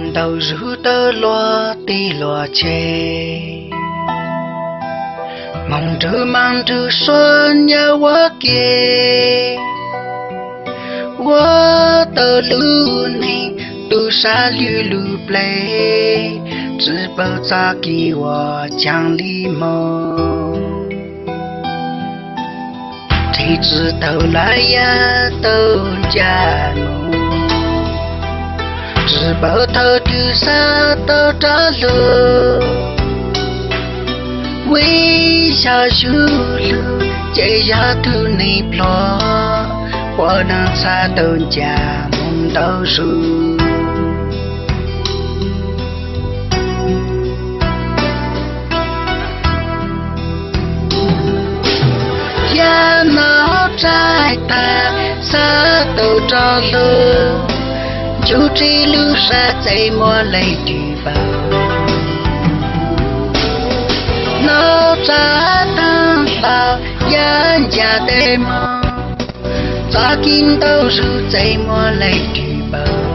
Ntau zug tawg luag teb luag tsheb, moog nrug maas nrug suab nyab ua ke, ua tau lub neej tu sab lug lub pleg, tsi paub txoj kev uas caag li moog. Txhij tsi tau lawm yog tau ncaag moog, tsi paub thaus twg xaav tau rov lug. Vim yog zug lug ces yog tug neeg pluag, puav leej xaav tau ncaag moog ntau zug. Yog noj tsaib taag xaav tau rov lug, ncu tsi lub sab txeeg muaj leej twg paub. Noj tsaib taag lug yog ncaag tes moog, txoj kev ntau zug txeeg muaj leej twg paub.